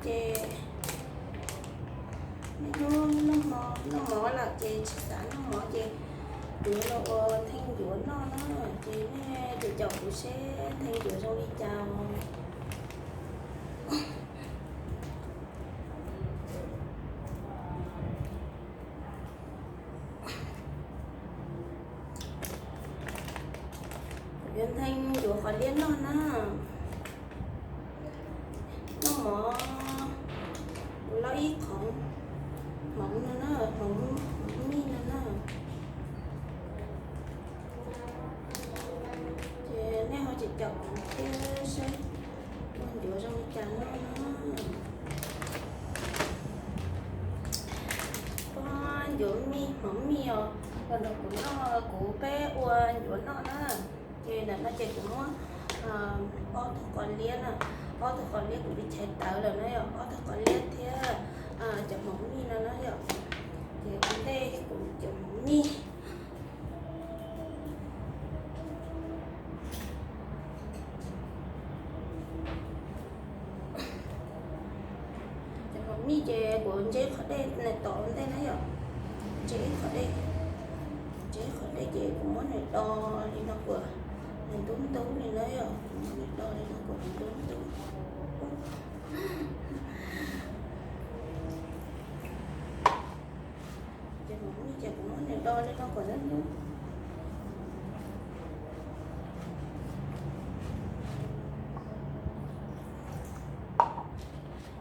Ces nej hnub noj mov, noj mov lawm ces tsis xav noj mov ces kuv yuav los ua nthee ncuav noj na, ces nej caum caum kuv seb nthee ncuav zoo li cas. Kuv yuav nthee ncuav qhov liab noj na. Noj mov, kuv loj ib qhov hmoov no na, hmoov mij no na. Ces nej ho caum caum kuv thiab seb ua ncuav zoo li cas noj na. Ua ncuav mij, hmoov mij os, los nrog kuv noj, kuv peb ua ncuav noj na. Ces ntawm no ces kuv muab ob tug qos liab na, ob tug qos liab kuv twb chais tawv lawm na yom, ob tug qos liab thiab cov hmoov mij no na yom. Ces ua ntej kuv cov hmoov mij. Cov hmoov mij ces kuv ntse qhov dej tod ua ntej na yom, ntse ib qhov dej, ntse ib qhov dej ces kuv muab nws do li no kom nws ntub ntub li na yom, kuv muab nws do li no kom nws ntub ntub. Ces kuv muab nws do li no kom ntub ntub.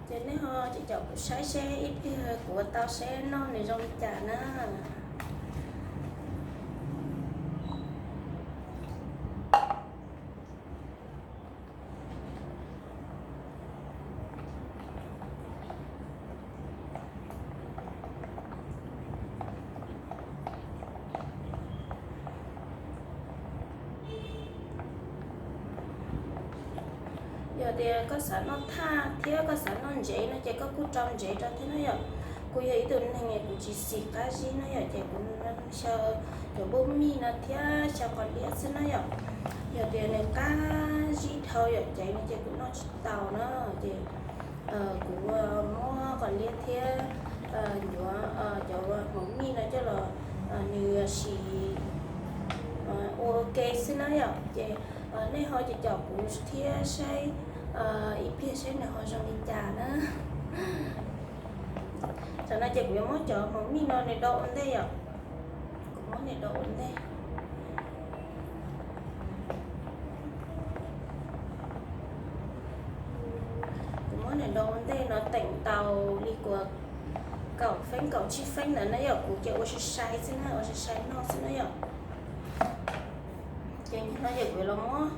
Ces nej ho caum caum kuv saib seb ib pliag kuv ua tau seb noj nws zoo li cas na. Yog tias koj xav noj thaj thiab koj xav noj ntsev no ces koj kuj rau ntsev rau thiab na yom. Kuv yog ib tug neeg kuv tsis xis qab zib na yom, ces kuv xyaw cov npub mij no thiab xyaw qos liab xwb na yom. Yog tias nws qab zib dhau yom ces no ces kuv noj tsis tau na, ces kuv muab qos liab thiab ncuav cov hmoov mij no coj los, nws sim ua ua ke xwb na yom. Ces nej ho caum caum kuv thiab saib ib pliag saib nws ho zoo li cas na. Tam no ces kuv yuav muab cov hmoov mij no nws do ua ntej yom. Kuv muab nws do ua ntej. Kuv muab nws do ua ntej no teem tau li kuv kaum feeb kaum tsib feeb ntawd na yom, kuv ces ua sai sai xwb na, ua sai sai noj xwb na yom. Ces no ces kuv los muab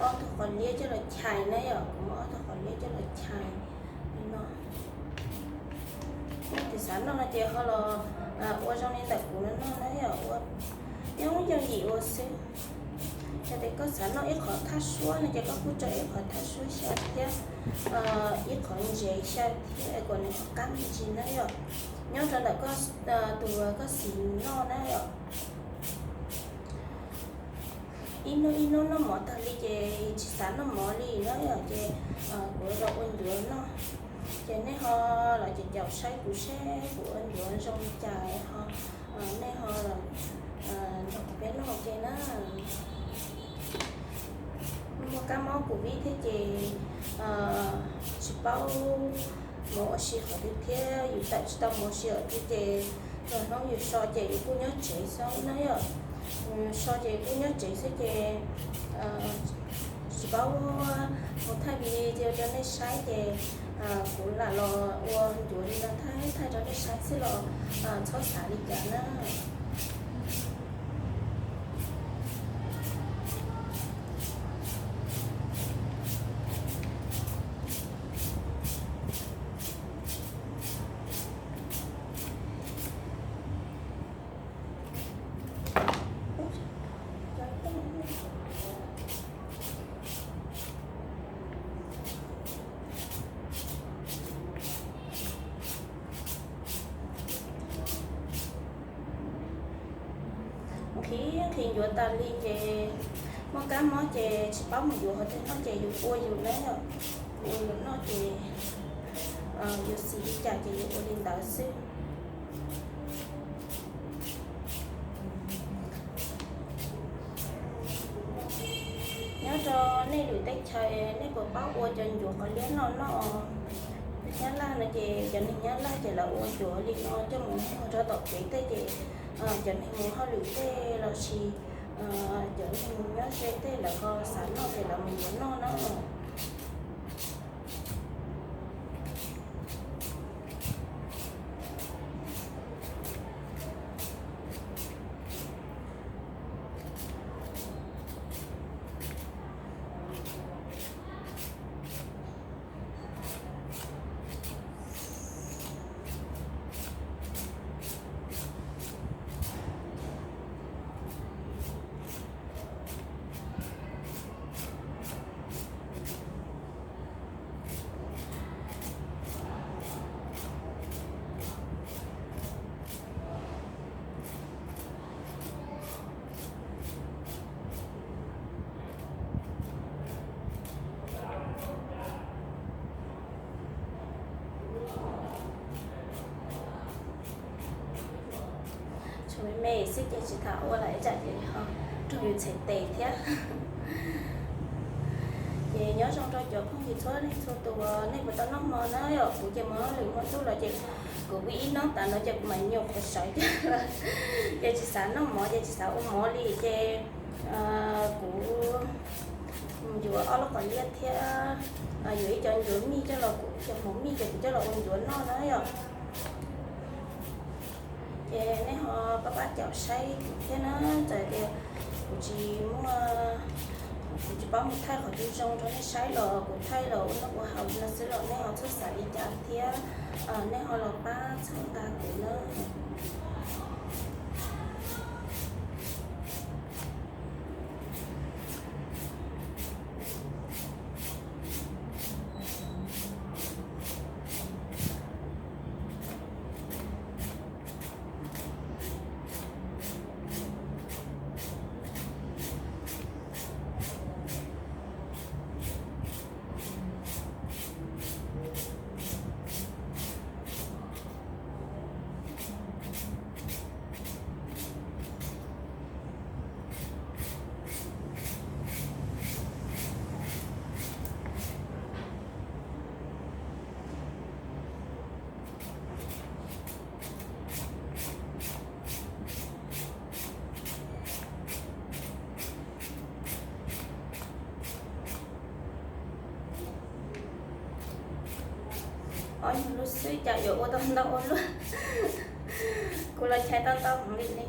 ob tug qos liab coj los chais na yom, kuv muab ob tug qos liab coj los chais li no. Nej tus xav noj no ces ho los ua zoo li ntawm kuv no noj na yom, ua yooj yooj yim ua xwb. Yog tias koj xav noj ib qhov thaj suab no ces koj kuj tso ib qhov thaj suab xyaw thiab ib qhov ntsev xyaw thiab kom nws qab me ntsis na yom. Nyob rau ntawm tus koj xis noj na yom. Ib hnub ib hnub noj mov tag li ces tsis xav noj mov li na yom, ces kuv los ua ncuav noj. Ces nej ho los caum caum saib kuv seb kuv ua ncuav zoo li cas ho nej ho los nrog kuv peb noj ua ke na. Muaj kab mob covid thiab ces tsis paub mus ua si qhov twg thiab yus tawm tsis tau mus ua si qhov twg ces txhua hnub yus so ces yus kuj nyob tsev xwb na yom. So ces yus kuj nyob tsev xwb ces tsis paub mus thaij video rau nej saib ces kuv lam los ua ncuav li no thaij thaij rau nej saib xwb los txhob xav li cas na. Nqhis nqhis ncuav tas li ces muaj kab mob ces tsis paub mus yuav qhov twg noj ces yus ua yus na yom. Yus ua yus noj ces yuav xis li cas ces yuav ua li ntawd xwb. Nyob rau nej lwm teb chaws nej puas paub ua cov ncuav qos liab no noj? Nyab Laj no ces cov neeg Nyab Laj ces lawv ua ncuav li no coj mus muag rau tom kev tej ces cov neeg mus hauj lwm tej los sis cov neeg nyob ze tej lawv ho xav noj ces lawv mus yuav noj na. Tshuav me me xwb ces tsis tham ua lawm ib tsam ces ho raug yus txhais tes thiab. Ces nyob zoo rau cov phooj ywg txhua leej txhua tus, nej puas tau noj hmo na? Yog kuv ces mus hauj lwm hmo ntuj los ces kuv ua ib hnub tas no ces kuv mam nyuam qhuav sawv ces tsis xav noj mov ces tsis xav ua mov li ces kuv yuav ob lub qos liab thiab yuav ib co ncuav mij coj los, kuv cov hmoov mij ces kuv coj los ua ncuav noj na yom. Ces nej ho pab pab caum saib kuv thiab na, txawm tias kuv tsis muaj, kuv tsis paub mus thaij qhov zoo zoo rau nej saib los kuv thaij los ua noj ua haus li no xwb los nej ho txhob xav li cas thiab, nej ho los pab txhawb nqa kuv na. Ob nyuag lub xwb cas yuav ua tau ntau ua luaj. Kuv los chais tau ntau heev li ne.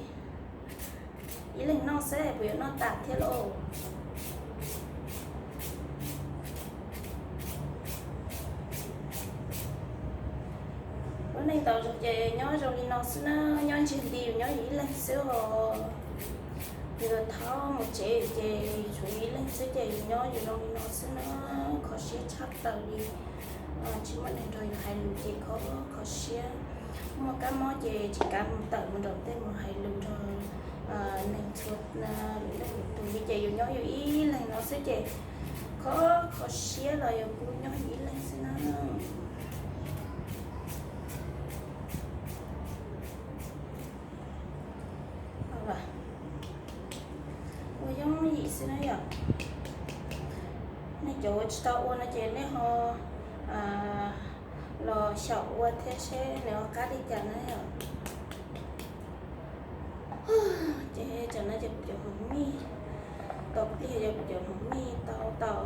Ib leeg noj xwb puas yuav noj tas thiab lauj? Lub neej tau zoo ces nyob zoo li no xwb na, nyob ntsiag nti yus nyob yus ib leeg xwb os. Yus thaub mus tsev ces tshuav yus ib leeg xwb ces yus nyob yus zoo li no xwb na, kho siab tshaj plaws li. Tsis muaj neeg nrog yus hais lus ces kho, kho siab. Muaj kab mob ces tsis kav mus tawm mus nraum tej mus hais lus nrog neeg txhua lwm leej lwm tus li ces yus nyob yus ib leeg no xwb ces kho, kho siab los yus kuj nyob yus ib leeg xwb na. Ua yooj yim xwb na yom. Nej cov uas tsis tau ua no ces nej ho los xyaum ua thiab seb nws ho qab li cas na yom. Ces tam no ces kuv cov hmoov mij, tau pliag yog kuv cov hmoov mij tau tau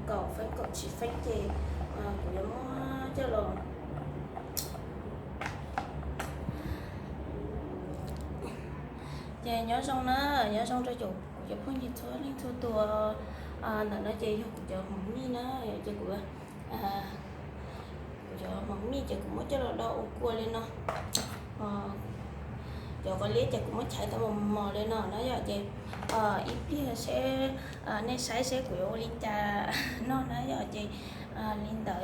kaum feeb kaum tsib feeb ces kuv yuav muab coj los. Ces nyob zoo na, nyob zoo rau kuv cov phooj ywg txhua leej txhua tus. Ntawm no ces yog kuv cov hmoov mij na, ces kuv, kuv cov hmoov mij ces kuv muab coj los do ua kua li no. Cov qos liab ces kuv muab chais tau mos mos li no na yom, ces ib pliag seb nej saib seb kuv yuav ua li cas noj na yom, ces li ntawd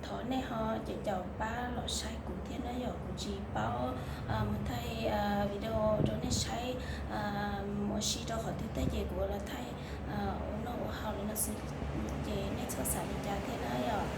thov nej ho caum caum pab los saib kuv thiab na yom, kuv tsis paub mus thaij video rau nej saib mus ua si rau qhov twg tej ces kuv los thaij ua noj ua haus li no xwb, ces nej txhob xav li cas thiab na yom.